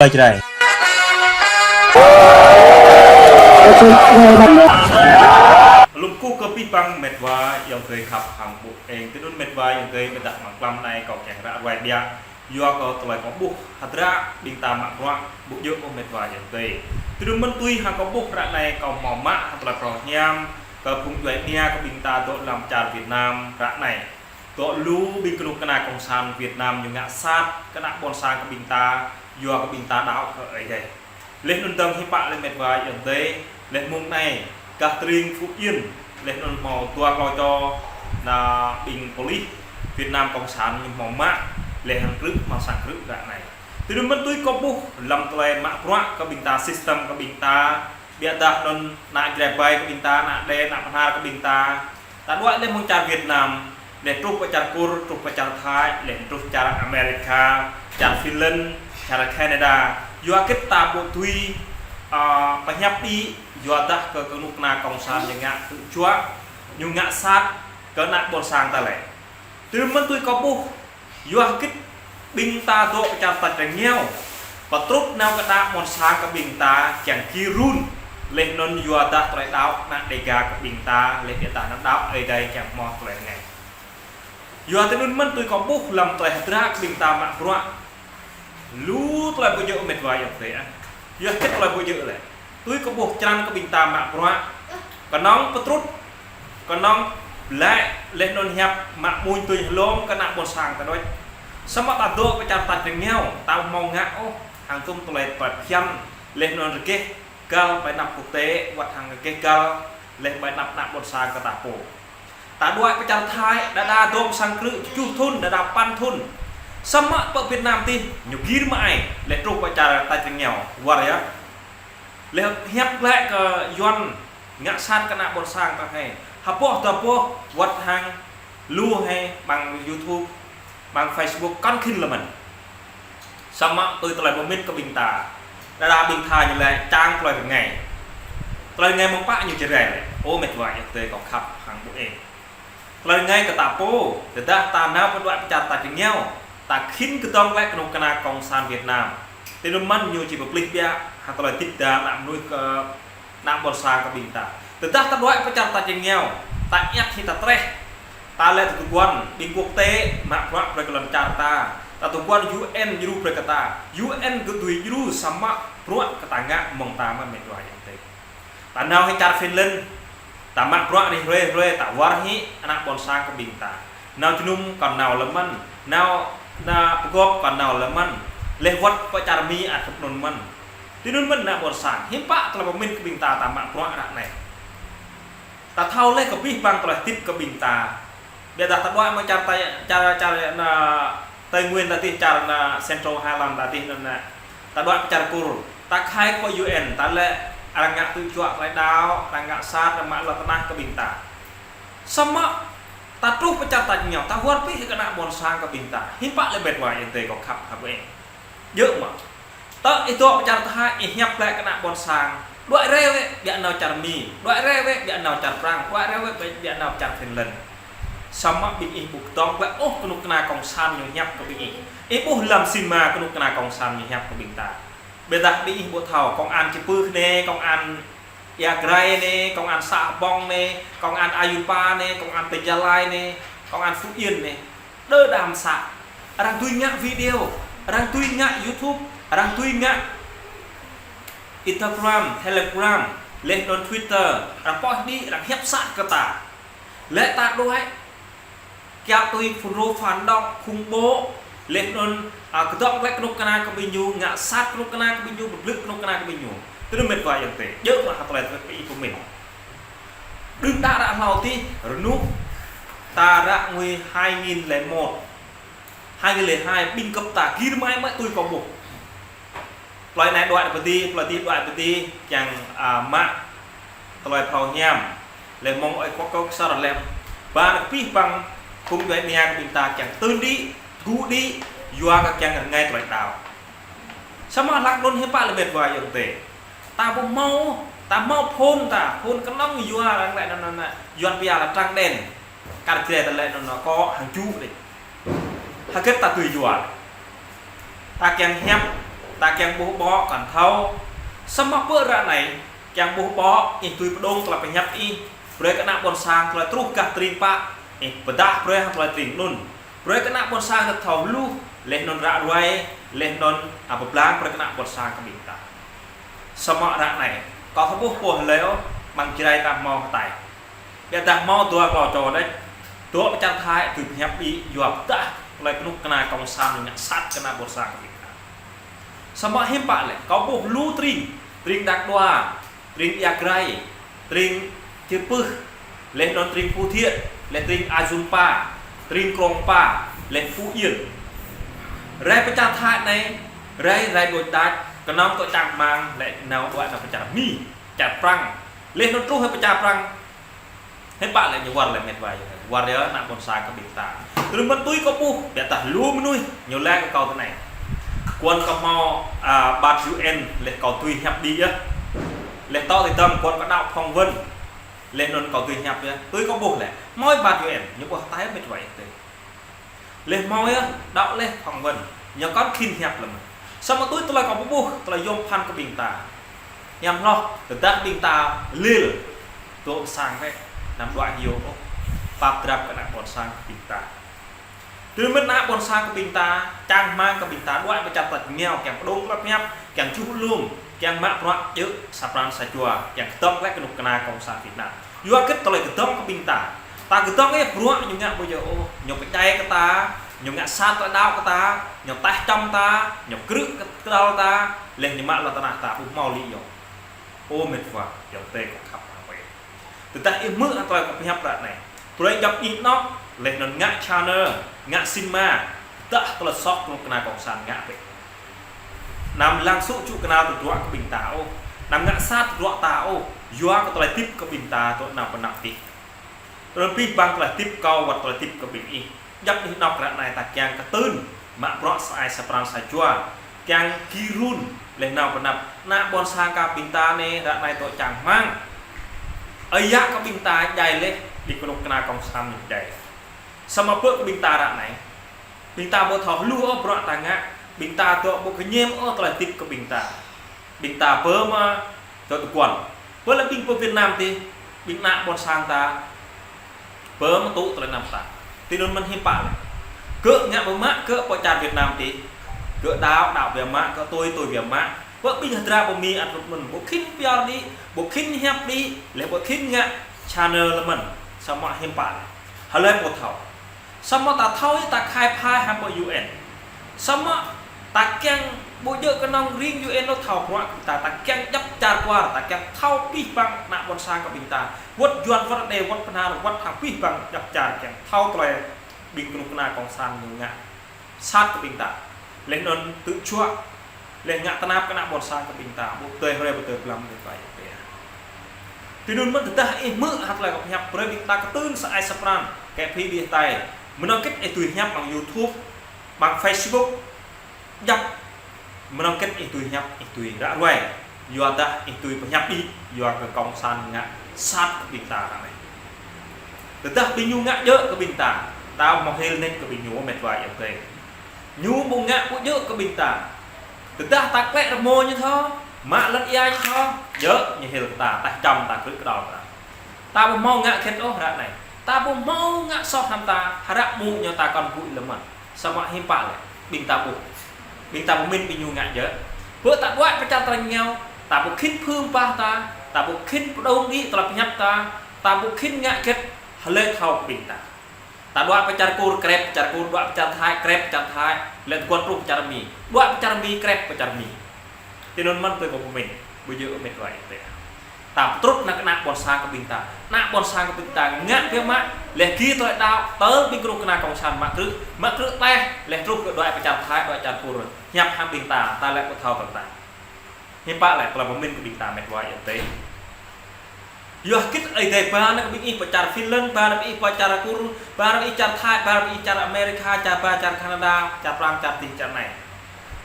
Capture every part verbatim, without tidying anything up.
Jrai. Lŭm kơkuh kơ abih bang met wa ayŏng adơi khăp hăng ƀu eng. Tui anŭn met wa ayŏng adơi, ƀiădah mlam anai kâo kiăng ră ruai biă. Yua kơ tơlơi kâo ƀuh hơdră ƀing ta mă bruă ƀu djơ̆ ôh met wa ayŏng adơi. Tui anŭn mơ̆n tui hăng kâo ƀuh ră anai kâo hmâo mă hăng tơlơi phrâo hiam kơ phung djuai ania kơ ƀing ta dŏ lăm čar Việt Nam ră anai. Dŏ lu ƀing kơnuk kơna cộng sản Việt Nam ñu ngă sat kơ ană ƀôn sang kơ ƀing ta, yua kơ ƀing ta đaŏ kơ Ơi Adai. Laih anŭn dơ̆ng hiư̆m pă lĕ met wa ayŏng adơi, laih mông anai, gah tơring Phú Yên, laih anŭn hmâo dua klâo čô ană ƀing pôlis Việt Nam cộng sản ñu hmâo mă, laih hăng krư̆, hmâo sang krư̆ ră anai. Tui anŭn mơ̆n tui kâo ƀuh lăm tơlơi mă bruă kơ ƀing ta, system kơ ƀing ta, ƀiădah anŭn ană Jrai ƀai kơ ƀing ta, ană Đê, ană Bahnar kơ ƀing ta, ta đuaĭ laih mơ̆ng čar Việt Nam, laih truh pơ čar Kur, truh pơ čar Thái, laih truh čar Amerika, čar Finland, čar Canada. Yua hơget ta ƀu tui, a, pơhiăp đĭ, yua dah kơ kơnuk kơna cộng sản ñu ngă tŭ juă, ñu ngă sat kơ ană ƀôn sang ta lĕ. Tui anŭn mơ̆n tui kâo ƀuh, yua hơget ƀing ta dŏ pơ čar tač rơngiao, pơtrut nao kơ ană ƀôn sang kơ ƀing ta kiăng gir run, laih anŭn yua dah tơlơi đaŏ ană Đêga kơ ƀing ta, laih ƀiădah anŭn đaŏ Ơi Adai kiăng hmâo tơlơi rơngai. Yua tui anŭn mơ̆n tui kâo ƀuh lăm tơlơi hơdră kơ ƀing ta mă bruă. Lu tơlơi ƀu djơ̆ met wa ayŏng adơi ah. Yua hơget tơlơi ƀu djơ̆ lĕ. Tui kâo ƀuh črăn kơ ƀing ta mă bruă. Kơnơ̆ng pơtrut, kơnơ̆ng laĭ laih anŭn hiăp mă mŭn tui hlŏng kơ ană ƀôn sang ta đôč. Samơ̆ ta dŏ pơ čar tač rơngiao, ta ƀu hmâo ngă ôh, hăng tŭm tơlơi pơphiăn, laih anŭn rơgeh găl ƀơi anăp quốc tế, wơ̆t hăng rơgeh găl, laih ƀơi anăp ană ƀôn sang kơ ta pô. Ta đuaĭ pơ čar Thái, đơđa dŏ pơ sang krư̆ tơjuh thŭn, đơđa păn thŭn. Samơ̆ pơ Việt Nam tih, ñu gir mă ai, laih truh pơ čar tač rơngiao, wơr yơh. Laih hiăp glaĭ kơ Yuan ngă sat kơ ană ƀôn sang ta hơi. Hơpŏh ta pŏh, wơ̆t hăng lu hơi ƀăng YouTube, ƀăng Facebook, kŏn khĭn lơ mơ̆n. Samơ̆ tui tơlơi pơmĭn kơ ƀing ta. Đơđa ƀing ta ñu lĕ čang tơlơi rơngai. Tơlơi rơngai mơ̆ng pă ñu čơrai lĕ. Ơ met wa ayŏng adơi kâo khăp hăng ƀu eng. Tơlơi rơngai kơ ta pô, tơdah ta nao pơ đuaĭ pơ čar tač rơngiao, ta khĭn kơdŏng lĕ kơnuk kơna cộng sản Việt Nam. Tui anŭn mơ̆n ñu či pơplih biă, hăng tơlơi tĭp đa ană mơnuih kơ ană ƀôn sang kơ ƀing ta. Tơdah ta đuaĭ pơ čar tač rơngiao, ta iăt hĭ ta treh. Ta lĕ ta tơguan ƀing quốc tế mă bruă brơi kơ lŏn čar ta. Ta tơguan U N djru brơi kơ ta. U N gơ̆ dưi djru samơ̆ bruă kơ ta ngă mơ̆ng ta mơ̆n met wa ayŏng adơi. Ta nao hĭ čar Finland. Ta mă bruă rĭm hrơi hrơi ta wơr hĭ ană ƀôn sang kơ ƀing ta. Nao jơnum kŏn nao lơ mơ̆n. Nao, nao pơgop kŏn nao lơ mơ̆n. Laih wơ̆t pơ čar Mi ăt kơ anŭn mơ̆n. Tui anŭn mơ̆n ană ƀôn sang. Hiư̆m pă tơlơi pơmĭn kơ ƀing ta ta mă bruă ră anai. Ta thâo laih kơ abih bang tơlơi hơdip kơ ƀing ta. Ƀiădah ta đuaĭ mơ̆ng čar Tây, čar, čar ană Tây Nguyên ta tih, čar ană Central Highland ta tih anŭn ană. Ta đuaĭ pơ čar Kur. Ta khai kơ U N, ta lĕ arăng ngă tŭ juă tơlơi đaŏ, arăng ngă sat, arăng mă lŏn tơnah kơ ƀing ta. Samơ̆ ta truh pơ čar tač rơngiao, ta wơr bĭt kơ ană ƀôn sang kơ ƀing ta. Hiư̆m pă lĕ met wa ayŏng adơi kâo khăp hăng ƀu eng. Djơ̆ mơ̆. Tơ ih dŏ pơ čar Thái, ih hiăp lĕ kơ ană ƀôn sang. Đuaĭ rai wĕ ƀiă nao čar Mi, đuaĭ rai wĕ ƀiă nao čar Prang, đuaĭ rai wĕ ƀiă nao čar Finland. Samơ̆ ƀing ih ƀu kơdŏng lĕ ôh kơnuk kơna cộng sản ñu hiăp kơ ƀing ih. Ih ƀuh lăm sinema kơnuk kơna cộng sản ñu hiăp kơ ƀing ta. Ƀiădah ƀing ih ƀu thâo, công an Čư̆ Pưh anai, công an Ia Grai anai, công an xã Bông anai, công an Ayun Pa anai, công an tỉnh Gia Lai anai, công an Phú Yên anai. Đơ đam să. Arăng dưi ngă video, arăng dưi ngă YouTube, arăng dưi ngă Instagram, Telegram, laih anŭn Twitter, arăng pŏh đĭ, arăng hiăp sat kơ ta. Lĕ ta đuaĭ kiaŏ tui phun rô phản động khủng bố, laih anŭn, a, kơdŏk lĕ kơnuk kơna kơ ƀing ñu, ngă sat kơnuk kơna kơ ƀing ñu, pơblư̆ kơnuk kơna kơ ƀing ñu. Tui anŭn met wa ayŏng adơi, djơ̆ mơ̆ hă tơlơi tơlơi pơ-i pơmĭn. Đưm đă ră hlâo tih, rơnŭk ta ră ngui hai nghìn lẻ một, hai nghìn lẻ hai, ƀing gơp ta gir mă ai mă tui kâo ƀuh. Plơi anai đuaĭ pơ dih, plơi dih đuaĭ pơ dih, kiăng, a, mă tơlơi phrâo hiam. Laih mơ̆ng ơi kŏk kŏk sar lĕ. Ba ană kơ abih bang phung djuai ania kơ ƀing ta kiăng tơl đĭ, gŭ đĭ, yua kơ kiăng rơngai tơlơi đaŏ. Samơ̆ hlak anŭn hiư̆m pă lĕ met wa ayŏng adơi. Ta ƀu hmâo, ta hmâo phone ta, phone kơnơ̆ng yua arăng lĕ anŭn anŭn anŭn, Yuan pia là trắng đen. Kar Jrai ta lĕ anŭn anŭn kơ hăng jŭ đĕ. Hơget ta tui yua. Ta kiăng hiăp Ta kiăng ƀuh ƀô̆ kăn thâo. Samơ̆ pơ ră anai, kiăng ƀuh ƀô̆, ih tui pơdŏng tơlơi pơhiăp ih, brơi kơ ană ƀôn sang tơlơi truh gah tring pă, ih pơdah brơi hăng tơlơi tring anŭn. Brơi kơ ană ƀôn sang ta thâo hluh, laih anŭn ră ruai, laih anŭn, a, pơblang brơi kơ ană ƀôn sang kơ ƀing ta. Samơ̆ ră anai, kâo thâo ƀuh pô hlơi ôh, mơ̆ng Jrai ta hmâo hơtai. Biă dah hmâo dua klâo čô đĕč, dŏ pơ čar Thái, tui pơhiăp ih, yua pơdah tơlơi kơnuk kơna kông sản ñu ngă sat kơ ană ƀôn sang kơ ƀing ta. Samơ̆ hiư̆m pă lĕ, kâo ƀuh lu tring, tring Dak Đoa, tring Ia Grai, tring Čư̆ Pưh, laih anŭn tring Phu Thiện, laih tring Ajunpa, tring Krông Pa, laih Phú Yên. Rai pơ čar Thái anai, rai, rai đôč đač, kơnơ̆ng tŏ čang rơmang, laih nao đuaĭ nao pơ čar Mi, čar Prăng, laih anŭn truh pơ čar Prăng. Hiư̆m pă lĕ ñu wơr lĕ met wa, wơr yơh ană ƀôn sang kơ ƀing ta. Tơdơi mơ̆n tui kâo ƀuh, biă dah lu mơnuih, ñu laĭ kơ kâo tui anai. Guăn kơ hmâo, a, ƀat U N, laih kâo tui hiăp đĭ yơh. Laih tŏ tơdăm guăn kơ đaŏ phỏng vấn, laih anŭn kâo tui hiăp yơh. Tui kâo ƀuh lĕ, hmâo ƀat U N, ñu ƀuh hơtai met wa tui. Laih hmâo yơh, đaŏ laih phỏng vấn. Ñu kăn khĭn hiăp lơ̆m. Samơ̆ tui tơlơi kâo ƀuh, tơlơi yôm phăn kơ ƀing ta. Hiam hloh, tơdah ƀing ta lil, dŏ sang bĕ, anăm đuaĭ hyu ôh. Pap drap kơ ană ƀôn sang kơ ƀing ta. Tơdơi mơ̆n ană ƀôn sang kơ ƀing ta, čang rơmang kơ ƀing ta, đuaĭ pơ čar tač rơngiao, kiăng pơdŏng tơlơi pơhiăp, kiăng čuh lŏm, kiăng mă bruă djơ̆ sa pran sa jua, kiăng kơdŏng glaĭ kơnuk kơna kông sản Việt Nam. Yua hơget tơlơi kơdŏng kơ ƀing ta. Ta kơdŏng ih bruă ñu ngă ƀu djơ̆ ôh, ñu pơdjai kơ ta, ñu ngă sat tơlơi đaŏ kơ ta, ñu taih čăm ta, ñu krư̆ kơ kơdal ta, laih ñu mă lŏn tơnah ta, ƀu hmâo lý do. Ơ met wa, ayŏng adơi kâo khăp hăng ƀing. Tơdah ih hmư̆ hăng tơlơi kâo pơhiăp ră anai. Brơi djŏp anih anŏ, laih anŭn ngă channel, ngă sinema, tơdah tơlơi soh kơnuk kơna kông sản ngă bĕ. Anăm lăng sŭ čŭ kơnăl tơdruă kơ ƀing ta ôh. Anăm ngă sat tơdruă ta ôh. Yua kơ tơlơi hơdip kơ ƀing ta dŏ nao pơ anăp adih. Tơlơi abih bang tơlơi hơdip kâo wơ̆t tơlơi hơdip kơ ƀing ih. Djŏp anih anŏ ră anai ta kiăng kơtưn, mă bruă sa ai sa pran sa jua. Kiăng gir run, laih nao pơ anăp ană ƀôn sang kơ ƀing ta anai ră anai dŏ čang rơmang. Ơi yă kơ ƀing ta djai laih, ƀing kơnuk kơna kông sản ñu djai. Samơ̆ pơ kơ ƀing ta ră anai. Ƀing ta ƀu thâo hluh ôh bruă ta ngă, ƀing ta dŏ ƀu kơñăm ôh tơlơi hơdip kơ ƀing ta. Ƀing ta pơ mă dŏ tơguan. Pơ lĕ ƀing pơ Việt Nam adih, ƀing ană ƀôn sang ta, pơ mă tŭ tơlơi anăm ta. Tui anŭn mơ̆n hiư̆m pă lĕ. Gơ̆ ngă biă mă, gơ̆ pơ čar Việt Nam adih. Gơ̆ đaŏ, đaŏ biă mă, gơ̆ tui, tui biă mă. Pơ ƀing hơdră pơ Mi ăt rŭt mơ̆n, ƀu khĭn pioh đĭ, ƀu khĭn hiăp đĭ, laih ƀu khĭn ngă channel lĕ mơ̆n. Samơ̆ hiư̆m pă lĕ. Hlơi ƀu thâo. Samơ̆ ta thâo yơh ta khai phai hăng pơ U N. Samơ̆ ta kiăng ƀu djơ̆ kơnơ̆ng ring U N ôh thâo bruă kơ ta, ta kiăng djŏp čar kwar, ta kiăng thâo abih bang ană ƀôn sang kơ ƀing ta. Wơ̆t Yuan, wơ̆t Êđê, wơ̆t Bahnar, wơ̆t hăng abih bang djŏp čar kiăng thâo tơlơi ƀing kơnuk kơna kông sản ñu ngă sat kơ ƀing ta. Laih anŭn tŭ čuă, laih ngă tơnap kơ ană ƀôn sang kơ ƀing ta, ƀu tơi hrơi ƀu tơi blam ƀu tơi. Tui anŭn mơ̆n tơdah ih hmư̆ hăng tơlơi kâo pơhiăp brơi ƀing ta kơtưn sa ai sa pran, kĕ phi ƀiă hơtai. Mơnơ̆ng hơget ih tui hiăp amăng YouTube, amăng Facebook, djŏp. Mơnơ̆ng hơget ih tui hiăp, ih tui ră ruai. Yua dah ih tui pơhiăp đĭ, yua kơ kông sản ngă sat kơ ƀing ta ră anai. Tơdah ƀing ñu ngă djơ̆ kơ ƀing ta, ta hmâo hil nač kơ ƀing ñu met wa ayŏng adơi. Ñu ƀu ngă ƀu djơ̆ kơ ƀing ta. Tơdah ta klĕ rơmô ñu thâo, mă lŏn ia ñu thâo, djơ̆ ñu hil kơ ta, taih čăm ta, krư̆ kơdal ta. Ta ƀu hmâo ngă hơget ôh ră anai. Ta ƀu hmâo ngă soh hăng ta, hră mơ̆ng ñu ta kăn ƀuh lĕ mơ̆n. Samơ̆ hiư̆m pă lĕ, ƀing ta ƀuh. Ƀing ta pơmĭn ƀing ñu ngă djơ̆. Pơ ta đuaĭ pơ čar tač rơngiao, ta ƀu khĭn phưm pah ta, ta ƀu khĭn pơdŏng đĭ tơlơi pơhiăp ta, ta ƀu khĭn ngă hơget hlơi thâo ƀing ta. Ta đuaĭ pơ čar Kur, krĕp pơ čar Kur, đuaĭ pơ čar Thái, krĕp pơ čar Thái, laih tơguan truh pơ čar Mi. Đuaĭ pơ čar Mi, krĕp pơ čar Mi. Tui anŭn mơ̆n tui kâo pơmĭn, ƀu djơ̆ met wa ayŏng adơi. Ta pơtrŭt nao kơ ană ƀôn sang kơ ƀing ta. Ană ƀôn sang kơ ƀing ta ngă biă mă, laih gir tơlơi đaŏ, tơl ƀing kơnuk kơna kông sản mă krư̆, mă krư̆ tơl, laih truh kơ đuaĭ pơ čar Thái, đuaĭ čar Kur. Hiăp hăng ƀing ta, ta lĕ ƀu thâo kơ ta. Hiư̆m pă lĕ tơlơi pơmĭn kơ ƀing ta met wa ayŏng adơi. Yua hơget Ơi Adai ba nao kơ ƀing ih pơ čar Finland, ba nao ƀing ih pơ čar Kur, ba nao ƀing ih čar Thái, ba nao ƀing ih čar Amerika, čar Ba, čar Kanada, čar Prăng, čar adih, čar anai.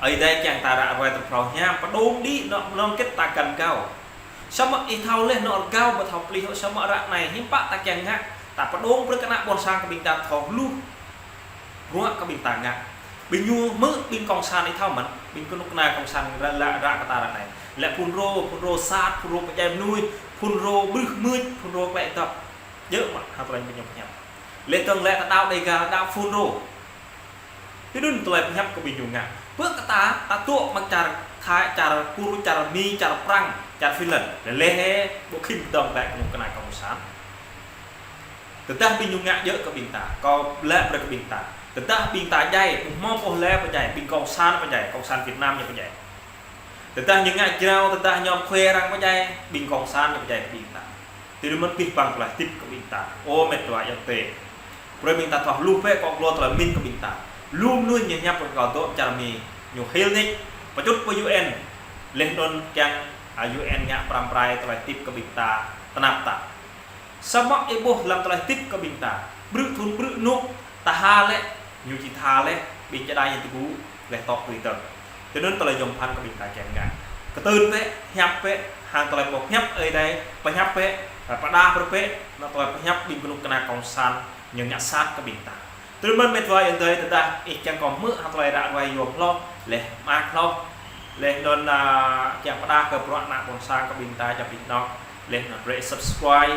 Ơi Adai kiăng ta ră ruai tơlơi phrâo hiam, pơdŏng đĭ anŏ mơnơ̆ng hơget ta găn gao. Samơ̆ ih thâo laih anŏ rơgao ƀu thâo plih ôh, samơ̆ ră anai hiư̆m pă ta kiăng ngă, ta pơdŏng brơi kơ ană ƀôn sang kơ ƀing ta thâo hluh. Bruă kơ ƀing ta ngă. Ƀing ñu hmư̆ ƀing kông sản ih thâo mơ̆n. Ƀing kơnuk kơna kông sản ră lă ră kơ ta ră anai. Lĕ phun rô, phun rô sat, phun rô pơdjai mơnuih, phun rô brưh mưč, phun rô klĕ tŏp. Djơ̆ mă hă tơlơi ƀing ñu pơhiăp. Lĕ tơ̆ng lĕ ta đaŏ Dêga, đaŏ phun rô. Tui anŭn tơlơi pơhiăp kơ ƀing ñu ngă. Pơ kơ ta, ta tŭ mă čar Thái, čar Kur, čar Mi, čar Prang, čar Finland. Lĕ lĕ ƀu khĭn dơ̆ng lĕ kơnuk kơna kông sản. Tơdah ƀing ñu ngă djơ̆ kơ ƀing ta, kâo lĕ brơi kơ ƀing ta. Tơdah ƀing ta djai, ƀu hmâo pô lĕ pơdjai, ƀing kông sản pơdjai, kông sản Việt Nam ñu pơdjai. Tơdah ñu ngă jrao, tơdah ñu khue arăng pơdjai, ƀing kông sản ñu pơdjai kơ ƀing ta. Tui anŭn mơ̆n pih păng tơlơi tip kơ ƀing ta. Ơ met wa ayŏng adơi. Brơi ƀing ta thâo lu pĕ kơ glô tơlơi min kơ ƀing ta. Lu mơnuih ñu hiăp kơ kâo dŏ čar Mi, ñu hil nik, pơčut pơ U N. Leh anŭn kiăng, a, U N ngă pơrăm pơrai tơlơi tip kơ ƀing ta, tơnap ta. Samơ̆ ih ƀuh lăm tơlơi tip kơ ƀing ta. Brư̆ thŭn brư̆ nuk, ta ha lĕ, ñu či tha lĕ, ƀing čơđai ñu tơgŭ, leh tŏk tui tơ̆ng. Tui anŭn tơlơi yôm phăn kơ ƀing ta kiăng ngă. Kơtưn pĕ, hiăp pĕ, hăng tơlơi pơhiăp ơi adai, pơhiăp pĕ, pơdah pơpĕ, anŭn tơlơi pơhiăp ƀing kơnuk kơna kông sản, ñu ngă sat kơ ƀing ta. Tui anŭn mơ̆n met wa ayŏng adơi, tơdah ih kiăng kơ hmư̆ hăng tơlơi ră ruai yôm hloh, leh mơak hloh, leh anŭn, a, kiăng pơdah kơ bruă ană ƀôn sang kơ ƀing ta čăm pih anŏ, leh anŭn brơi subscribe.